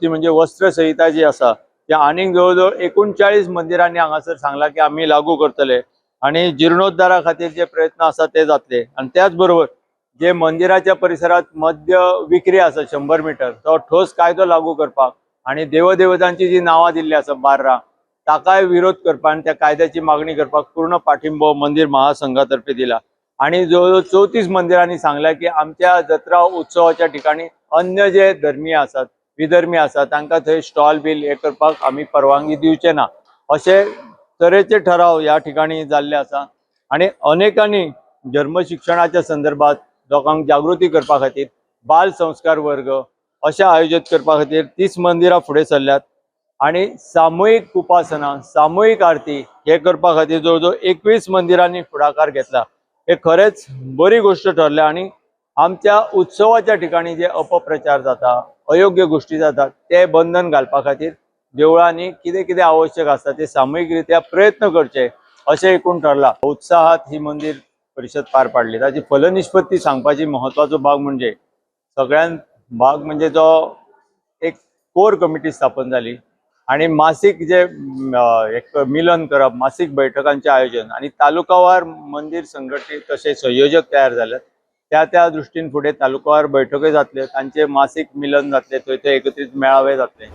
ती म्हणजे वस्त्रसंहिता जी आसा ती आनीक जवळ जवळ 39 मंदिरांनी हांगासर सांगला की आमी लागू करतले आणि जिर्णोद्धारा खातीर जे प्रयत्न आसा ते जातले. आणि त्याच बरोबर जे मंदिराच्या परिसरात मद्य विक्री आसा 100 मिटर, तो ठोस कायदो लागू करपाक आणि देवदेवतांची जी नांवां दिल्ली आसा बार्रां, ताकाय विरोध करपाक आनी त्या कायद्याची मागणी करपाक पूर्ण पाठिंबो मंदिर महासंघातर्फे दिला. आणि जवळ जवळ 34 मंदिरांनी सांगला की आमच्या जत्रा उत्सवाच्या ठिकाणी अन्य जे धर्मीय आसात, विधर्मी आसात, तांकां थंय स्टॉल बील हे करपाक आमी परवानगी दिवचे ना, अशे तरेचे ठराव ह्या ठिकाणी जाल्ले आसा. आणि अनेकांनी धर्म शिक्षणाच्या संदर्भात लोकांक जागृती करपा खातीर बाल संस्कार वर्ग अशे आयोजीत करपा खातीर 30 मंदिरां फुडें सरल्यात. आणि सामुहीक उपासना, सामुहीक आरती हे करपा खातीर जवळ जवळ 21 मंदिरांनी फुडाकार घेतला. हे खरेंच बरी गोष्ट ठरल्या. आणि आमच्या उत्सवाच्या ठिकाणी जे अपप्रचार जाता, अयोग्य गोष्टी जातात, ते बंधन घालपा खातीर देवळांनी कितें कितें आवश्यक आसा ते सामुहीक रित्या प्रयत्न करचे अशें एकूण ठरला. उत्साहात ही मंदिर परिशद पार पाडली. ताची फलनिष्पत्ती सांगपाची महत्वाचो भाग म्हणजे सगळ्यात भाग म्हणजे जो एक कोर कमिटी स्थापन जाली आणि मासीक जे एक मिलन करप, मासीक बैठकांचें आयोजन आणि तालुकावार मंदिर संघटीत तशे संयोजक तयार जाल्यात. त्या त्या दृश्टीन फुडें तालुकावार बैठक्यो जातल्यो, तांचे मासीक मिलन जातले, थंय ते एकत्रीत मेळावे जातले.